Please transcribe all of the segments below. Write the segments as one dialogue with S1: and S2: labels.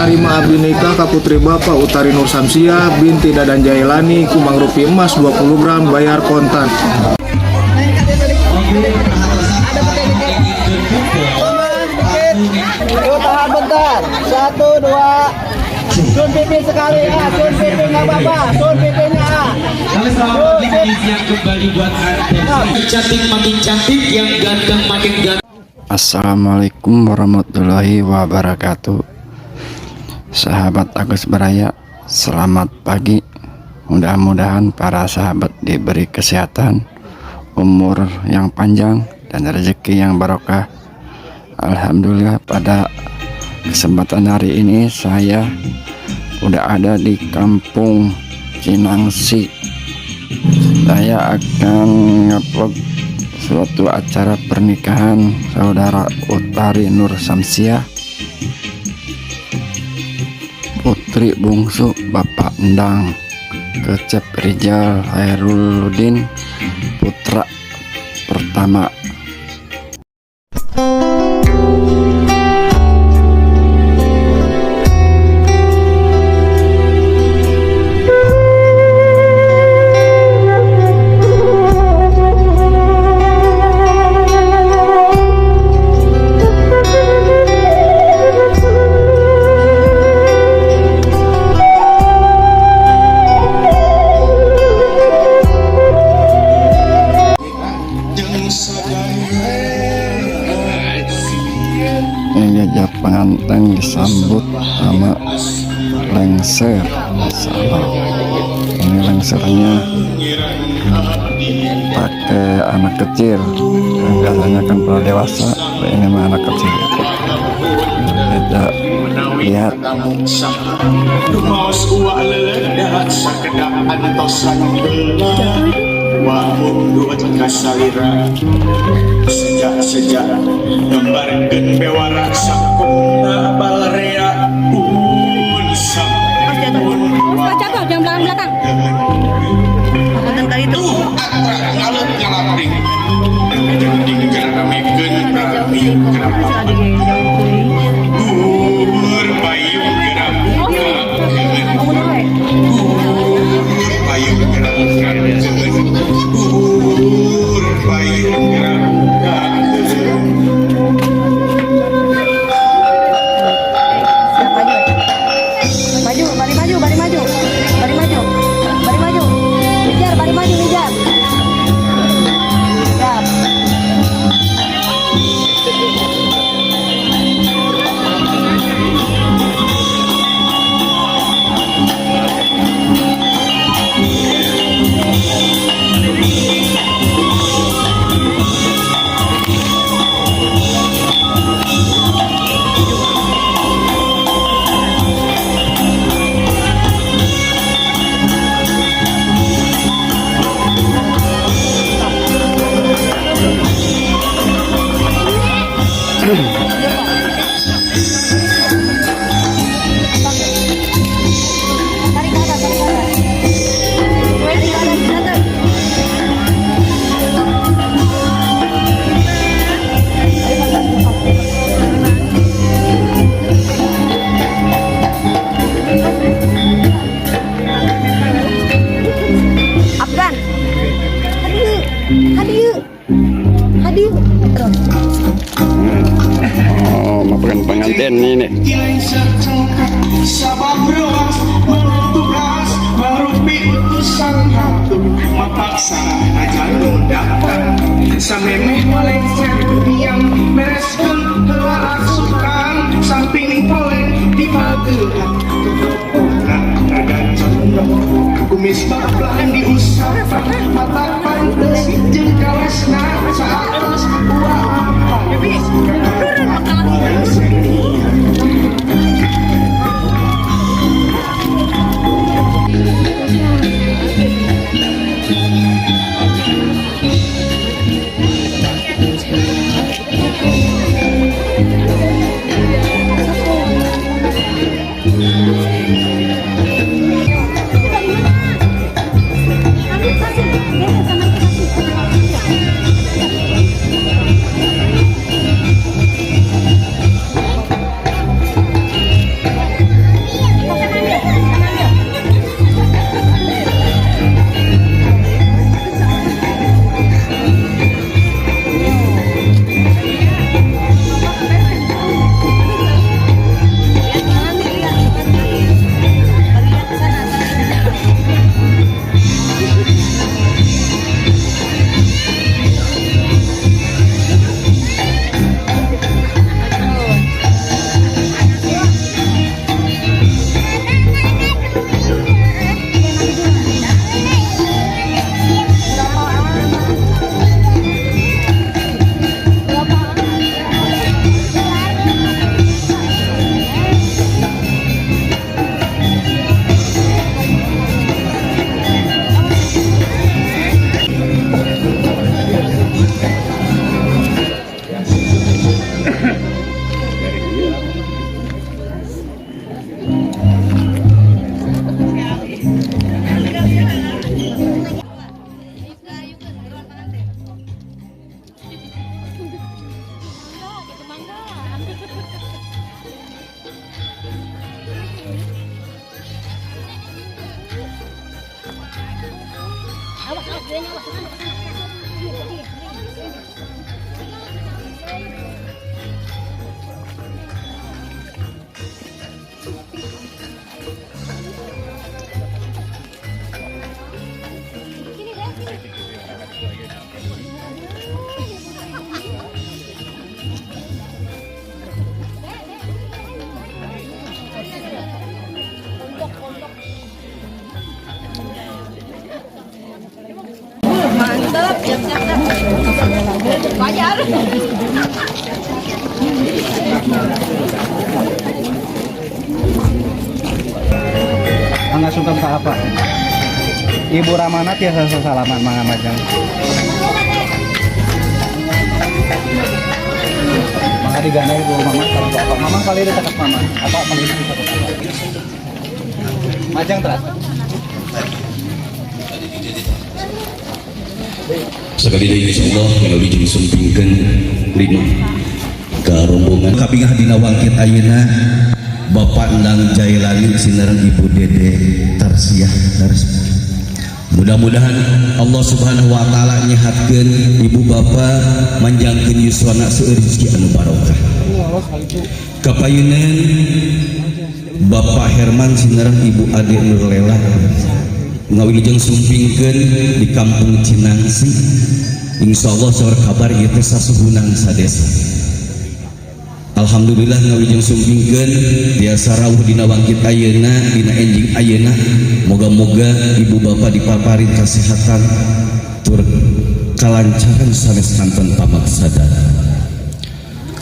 S1: Narima abdi nikah ka putri Bapak Utari Nur Samsiah binti Dadan Jailani ku mangrupi emas 20 gram bayar kontan.
S2: Yuk tahan bentar. Satu, dua. Sun pipi sekali ah, sun pipi nggak apa-apa, sun pipinya ah.
S3: Kali selamat siang kembali buat Anda. Cantik makin cantik, yang ganteng makin ganteng.
S4: Assalamualaikum warahmatullahi wabarakatuh. Sahabat Agus Baraya, selamat pagi. Mudah-mudahan para sahabat diberi kesehatan, umur yang panjang, dan rezeki yang barokah. Alhamdulillah, pada kesempatan hari ini saya udah ada di kampung Cinangsi. Saya akan ngevlog suatu acara pernikahan saudara Utari Nur Samsiah, putri bungsu Bapak Endang Kecep Rijal Hairudin, putra pertama. Ini gajah pengantin disambut sama lengser. Salah, ini lengsernya pakai anak kecil. Yang biasanya kan kalau dewasa, ini mah anak kecil. Kita lihat.
S5: Dumaos uwa leledak sakedap antosan heula wa mundut kasalira sejak-sejak gambarkeun bewara sakumna balarea un sampun.
S6: Jatuh, jangan belakang belakang. Kali itu.
S5: Tuh antara ngalut ngalapring jadi geramekeun rami guur payung gerak guur payung gerak guur payung gerak.
S6: Siap, maju. Maju, bari maju, bari maju. Bari maju. Bari maju. Nijar, bari maju, Nijar. Siap. Tarik ke atas, tarik ke atas. Tarik ke atas, ke atas. Afgan. Hadieu. Hadieu. Hadieu.
S4: Oh, makan pengantin ini nih.
S5: Sabab ruas menutup marupi utusan ratu mapaksa aja nu datang samemeh malengser biang bereskeun heula asukan samping poleng di pagehan tutupna rada condong kumis bablan diusap mata pantes jeung kawesna saatos uang.
S6: Awas, awas, dia awas. Kesana, kesana. Sini, sini. Sini, deh, sini. Mantap, siap, siap, siap. Bayar.
S2: Mangga sungkem ka apa? Ibu Ramana tiasa sasalaman, mangga majang. Mangga digandeng Ibu Mama kalau Bapak. Mama kali ini tetap Mama. Apa kali ini tetap Bapak. Majang terus.
S7: Sekali deui, insyaallah ngawilujeng sumpingkeun lima ka rombongan kabingah dina wangkit ayeuna, Bapak Endang Jailani sinareng Ibu Dede Tarsiah. Tarsih, mudah-mudahan Allah Subhanahu wa taala nyehatkeun ibu bapak, manjangkeun yuswana, seueur rezeki anu barokah. Kapayunan Bapak Herman sinareng Ibu Ade Nurlela, ngawilujeng sumpingkeun di kampung Cinangsi. Insyaallah saur kabar ieu teh sasuhunan sadesa. Alhamdulillah, ngawilujeng sumpingkeun biasa rawuh dina wangkit ayeuna, dina enjing ayeuna. Moga-moga ibu bapak dipaparin kesehatan tur kalancaran sanes kanten pamaksadan.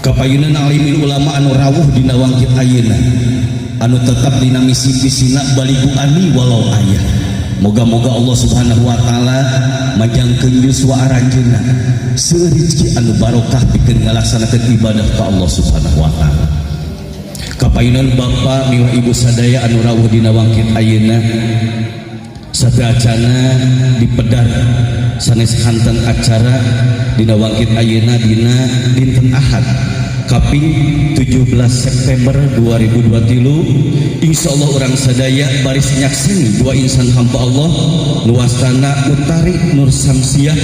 S7: Kapayunan alimin ulama anu rawuh dina wangkit ayeuna, anu tetap dina misi visina baligu ani walau ayah, moga-moga Allah Subhanahu wa taala manjangkeun yuswa aranjeunna, seueur rezeki anu barokah pikeun ngalaksanakeun ibadah ka Allah Subhanahu wa taala. Kapayunan bapak miwah ibu sadaya anu rawuh dina wangkit ayeuna, sateuacana dipedar sanes kanten acara dina wangkit ayeuna, dina dinten Ahad kaping 17 September 2023. Insyaallah urang sadaya baris nyakseni dua insan hamba Allah nu wastana Utari Nur Samsiah,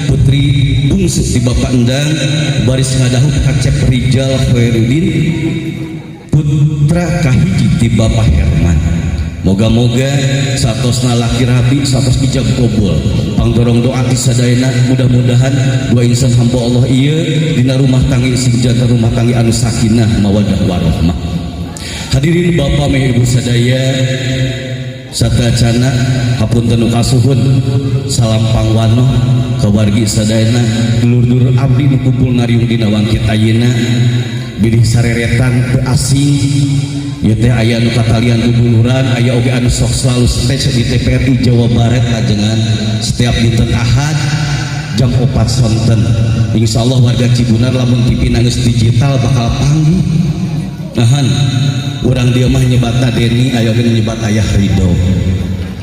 S7: putri bungsu di Bapak Endang, baris ngadahup Kacep Rijal Khairuddin, putra kahiji di Bapak Herman. Moga-moga satosna laki rabi, satos ijab kabul. Pangdorong doa ti sadayana, mudah-mudahan dua insan hamba Allah ieu dina rumah tangga sing janten rumah tangga anu sakinah mawadah warahmah. Hadirin bapak meh ibu sadaya, sateuacana hapunten nu kasuhun, salam pangwano ka wargi sadayana, dulur-dulur abdi nu kumpul ngariung dina wangkit ayeuna. Bilih sareretan teu asing, ieu teh aya anu katalian duduluran, aya oge anu sok selalu stage di TPRI Jawa Barat ajengan setiap dinten Ahad jam 4 sonten. Insyaallah warga Cibunar lamun TV geus digital bakal panggih. Nahan urang dieu mah nyebatna Deni, aya oge nyebat Ayah Ridho.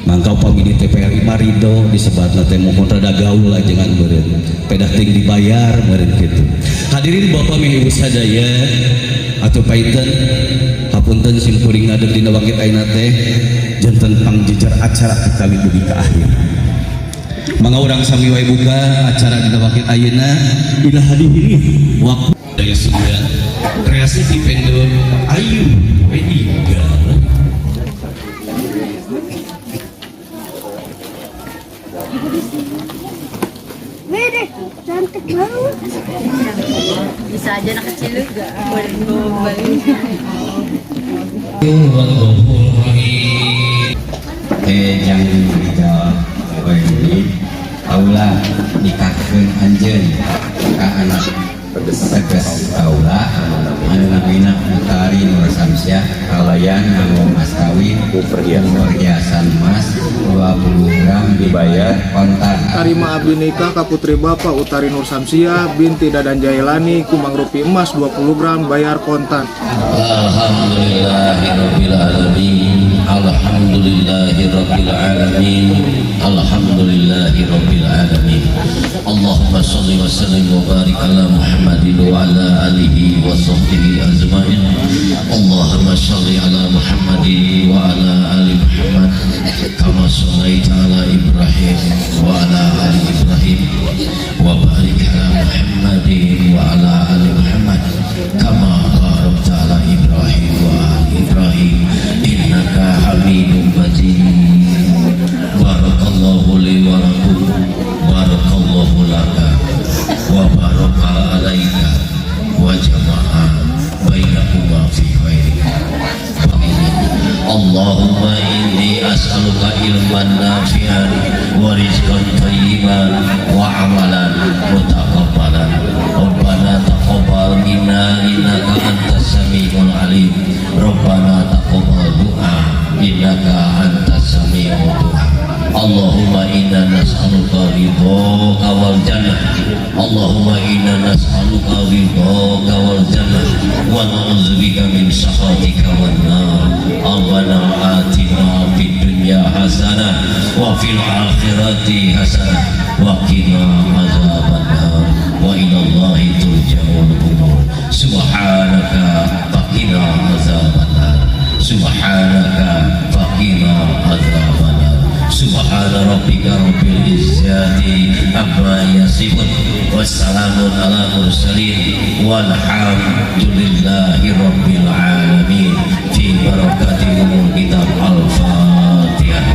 S7: Mangka upami di TPRI mah Ridho disebatna teh, mohon rada gaul ajengan meureun, pedah ting dibayar meureun kitu. Hadirin bapak mih ibu sadaya, atau painten hapunten, sim kuring ngadeg dina wangkit ayeuna teh janten pangjejer acara kawit dugi ka akhir. Mangga urang sami wae buka acara dina wangkit ayeuna. Ila hadihini waktu daya Sunda, kreasi di vendor Ayu Wedi Galuh.
S6: Wih, cantik banget. Bisa aja anak kecil juga. Boleh balik.
S8: Teh yang dijawab ini, kaula nikahkeun anjeun ka anak teges kaula anu namina Utari Nur Samsiah kalayan nganggo mas kawin perhiasan emas 20 gram dibayar kontan.
S1: Tarima abdi nikah ka putri Bapak Utari Nur Samsiah binti Dadan Jailani ku mangrupi emas 20 gram bayar kontan.
S7: Alhamdulillahirabbil alamin, alhamdulillahirabbil alamin, alhamdulillahirabbil alamin. Allahumma shalli wa sallim wa barik ala Muhammadin wa ala alihi wa sahbihi ajmain. Allahumma shalli ala Muhammadin wa ala ali Muhammad kama shallaita ala Ibrahim wa ala ali Ibrahim wa barik ala Muhammadin wa ala ali Muhammad kama barakta ala Ibrahim wa ali Ibrahim innaka Hamidum Majid. Barakallahu li wa lakum, barakallahu laka wa baraka alaika wa jama'a bainakuma fi khairi. Allahumma inni as'aluka ilman nafi'an wa rizqan thayyiban wa amalan mutaqabbalan. Rabbana taqabbal minna innaka antas samiul alim. Rabbana taqabbal du'a innaka antas samiul du'a. Allahumma inna nas'aluka ridhoka wal jannah. Allahumma inna nas'aluka ridhoka wal jannah wa na'udzubika min sakhatika wan nar. Rabbana atina fid dunya hasanah wa fil akhirati hasanah wa qina azabannar. Wa ila Allahi turja'ul umur. Subhanaka faqina azabannar. Subhanaka faqina azabannar. Subhana rabbika rabbil izzati amma yasifun, wassalamun ala mursalin, walhamdulillahi rabbil alamin. Fi barakati umul kitab, al-fatihah.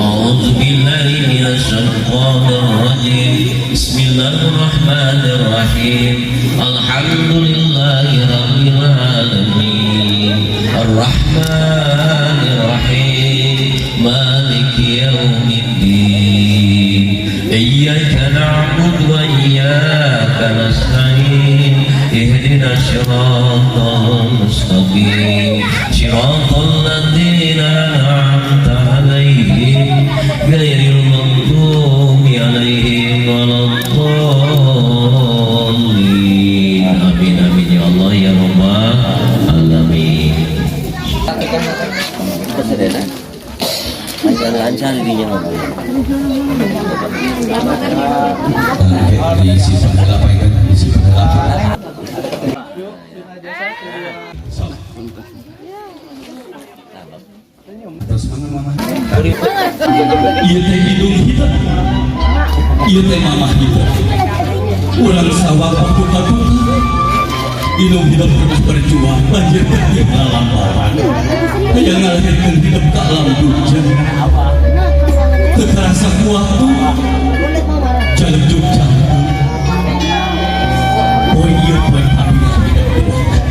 S7: A'udzu billahi minasy syaithanir rajim. Bismillahirrahmanirrahim. Alhamdulillahi rabbil alamin. Arrahmanir rahim. Maliki yaumiddin. Iyyaka na'budu wa iyyaka nasta'in. Ihdinas siratal mustaqim. Siratal ladzina an'amta 'alaihim ghairil maghdubi 'alaihim waladdallin. Amin amin ya Allah ya rabbal alamin.
S8: Lancar dirinya ngomong.
S7: Diisi heula apa itu? Diisi heula. Sok. Terus mana mama? Ieu teh hidung kita. Ieu teh mamah kita. Urang sawah duka-duka. Indung hidup pernah berjuang banjir banjir ngalamparan. Hayang ngalahirkeun hidup ka alam duja. Teu karasa ku waktu. Jaluk jangkung. Poe ieu poe abdi hidup dewasa.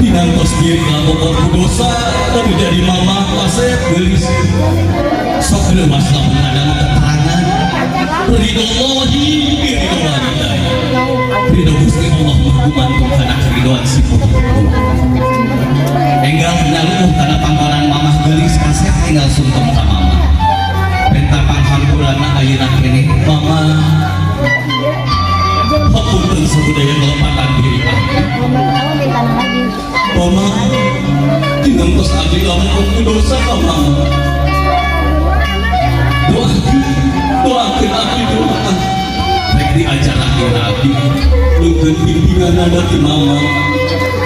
S7: Tinangtos diri ngalokot ku dosa, tapi jadi mama kasep geulis. Sok leuwas lamun ada keterangan. Ridho Allahi ridho walidai. Ridho Gusti Allah mah gumantung kana keridoan si putu. Enggal nyaluh kana pangkonan mamah geulis, kasep tinggal sungkem ka mama. Penta panghampurana ayeuna keneh, mama. Hapunten sabudaya kelepatan diri abdi. Mama, tinangtos abdi lamun ku dosa ka mama. Doakeun, doakeun abdi, doa. Rek diajar laki abdi, nungkeun bimbingan ti mama.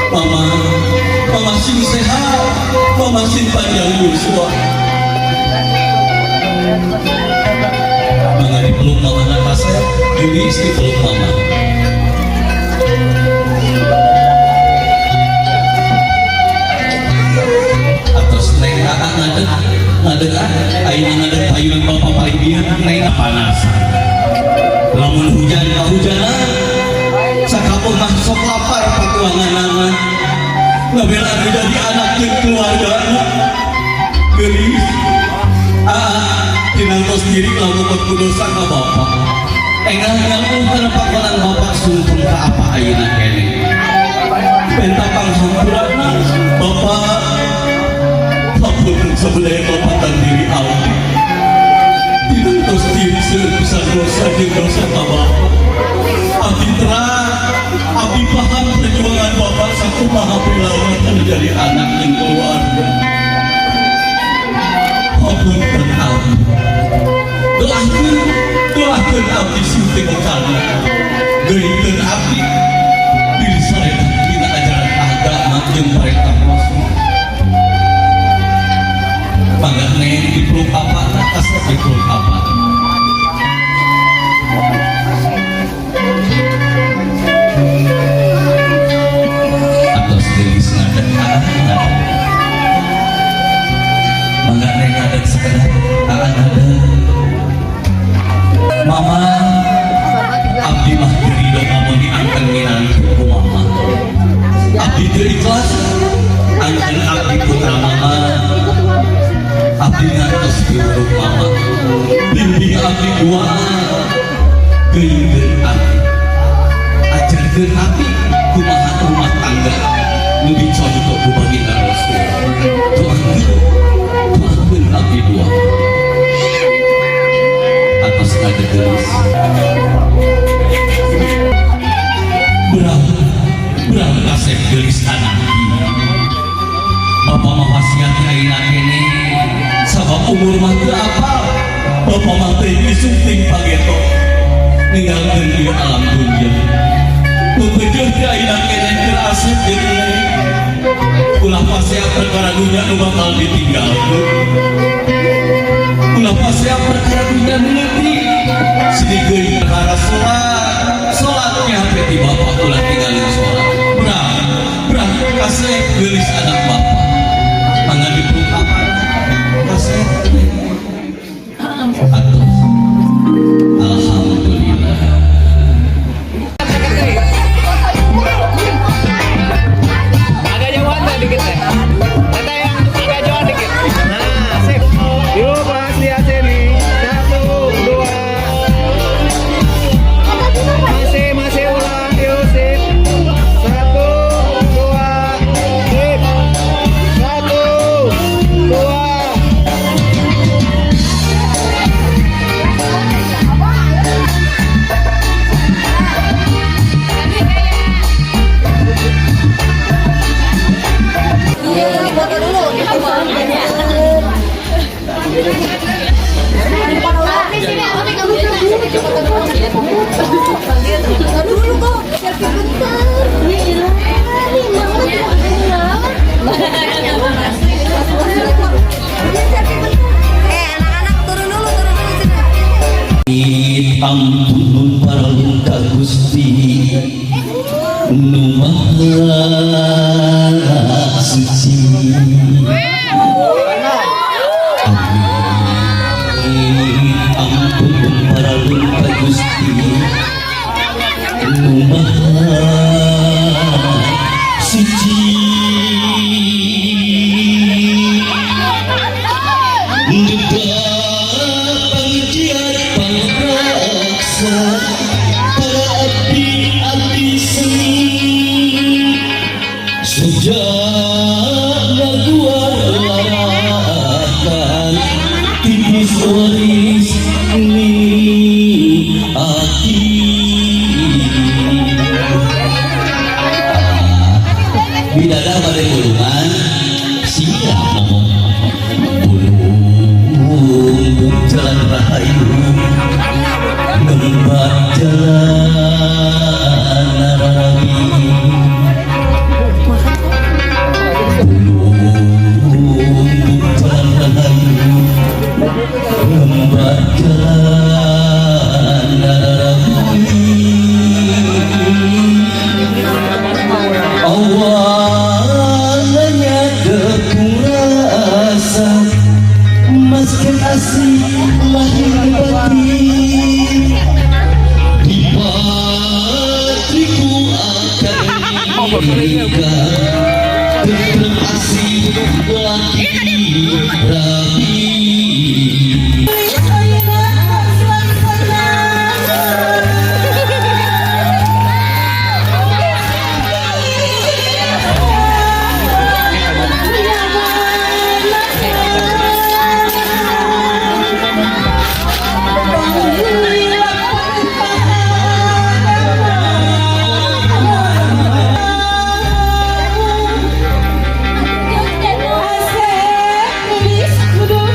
S7: Mama, mama sing sehat, mama sing panjang yuswa. Mangga dipeluk mama na kasep, geulis dipeluk mama. Atos neng aa ngadeg, ngadeg ah, ayeuna ngadeg payunan bapak paling dieu neng panas. Lamun hujan kahujanan, sakapeung mah sok lapar patuanganana. Ngabela jadi anak jeung keluargana. Geulis. Aa, tinangtos diri lamun ku dosa ka bapak. Enggal nyaluh kana pangkonan bapak, sungkem ka apa ayeuna keneh. Penta panghampurana, bapak. Hapunten sabudaya kelepatan diri abdi. Tinangtos diri seueur pisan dosa jeung dosa ka bapak. Abdi terang, abdi paham perjuangan bapak sakumaha perilaku menjadi anak jeung keluarga. Hapunten abdi. Doakeun, Doakeun abdi syuting bekalna. Geuingkeun abdi diri syariat dina ajaran agama jeung parentah Rasul. Mangga Neng dipeluk apa, kasep dipeluk apa. Atos geulis ngadeg, aa ngadeg. Mangga Neng ngadeg sakedap, aa ngadeg. Mama, abdi mah teu ridho lamun diangken minantu ku mama. Abdi teu ikhlas angken abdi putra mama. Abdi ngantos diuruk mama. Bimbing abdi doa. Geuingkeun abdi. Ajarkeun abdi kumaha rumah tangga nu dicontoh ku baginda Rasul. Doakeun, doakeun abdi doa. Atos ngadeg geulis. Berapa, berapa kasep geulis anaki. Bapak mah wasiat ayeuna keneh sabab umur mah teu apal. Bapak mah teu isuk ting pageto ninggalkeun ieu alam dunia. Pepejeun teh ayeuna keneh keur asep jeung Neng. Ulah pasea perkara dunya nu bakal ditinggalkeun. Ulah pasea perkara dunya nu leutik. Sini geuing perkara salat. Salat nya ti bapak ulah tinggalin salat. Berah, berah kasep geulis anak bapak. Mangga dipeluk apa? Kasep. Atos. Alhamdulillah.
S2: Agak jauhan teh dikit teh. Teteh yang agak jauhan dikit. Nah, sip. Yuk, Mas, lihat sini. Satu, dua. Masih, masih ulang. Yuk, sip. Satu, dua. Sip. Satu, dua.
S6: Foto dulu. Dulu kok selfie bentar. Anak-anak turun dulu, turun dulu sini.
S7: Ampun paralun ka Gusti nu Maha Suci. Amin. Ampun paralun ka Gusti nu Maha Suci. Duka pangjian pangraksa para abdi-abdi seni sejak laguan larakan tipis waris ni aki. Bidada pada gulungan sia ngomong gulung jalan rahayu ngembat jalan narabi gulung jalan rahayu ngembat jalan narabi. Awalnya tepung rasa maskin asli lahir batin di patriku akan nikah tentrem asli laki rapi.
S9: Asep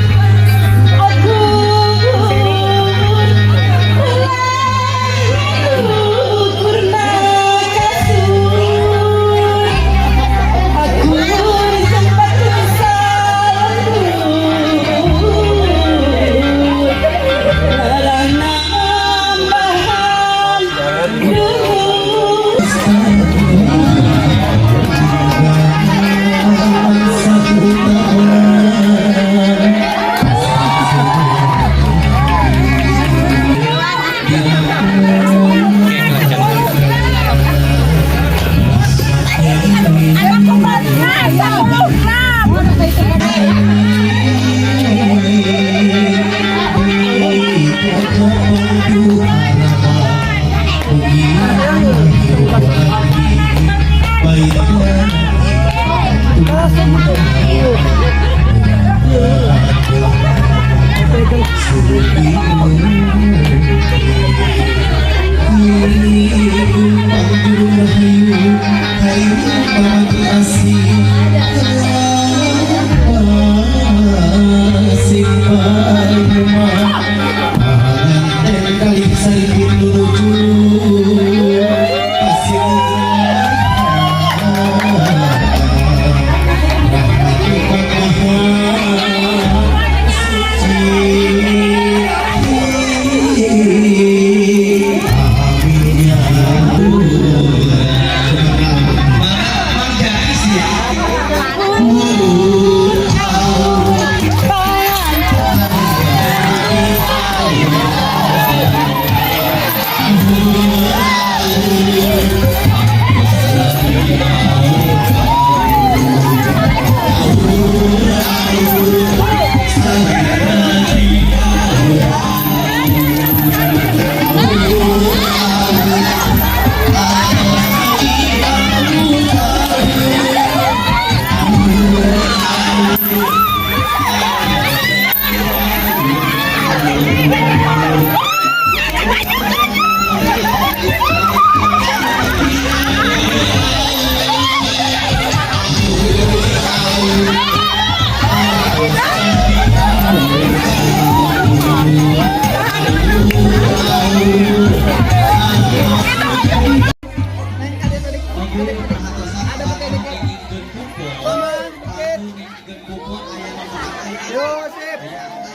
S2: Yosep,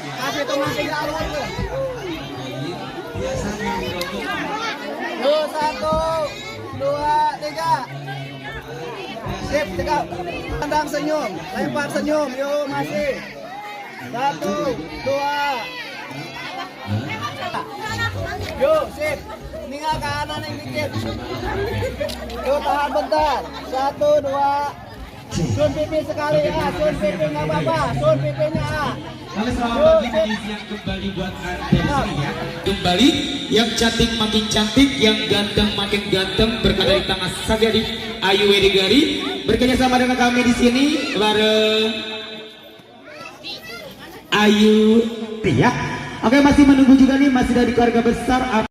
S2: kasih teman tiga arwah tuh. Yo, satu, dua, tiga. Sip, tiga. Pandang senyum, lempar senyum. Yo, masih. Satu, dua. Yo, sip. Tinggal ke kanan yang dikit. Yo, tahan bentar. Satu, dua. Sun pipi sekali ya, sun pipi nggak apa-apa, sun pipinya ah.
S3: Lalu selamat pagi tadi siang kembali buat Anda ya. Kembali yang cantik makin cantik, yang ganteng makin ganteng, berada di tangan saja di Ayu Wedigari. Bekerja sama dengan kami di sini bareng Ayu ya. Oke, masih menunggu juga nih, masih dari keluarga besar.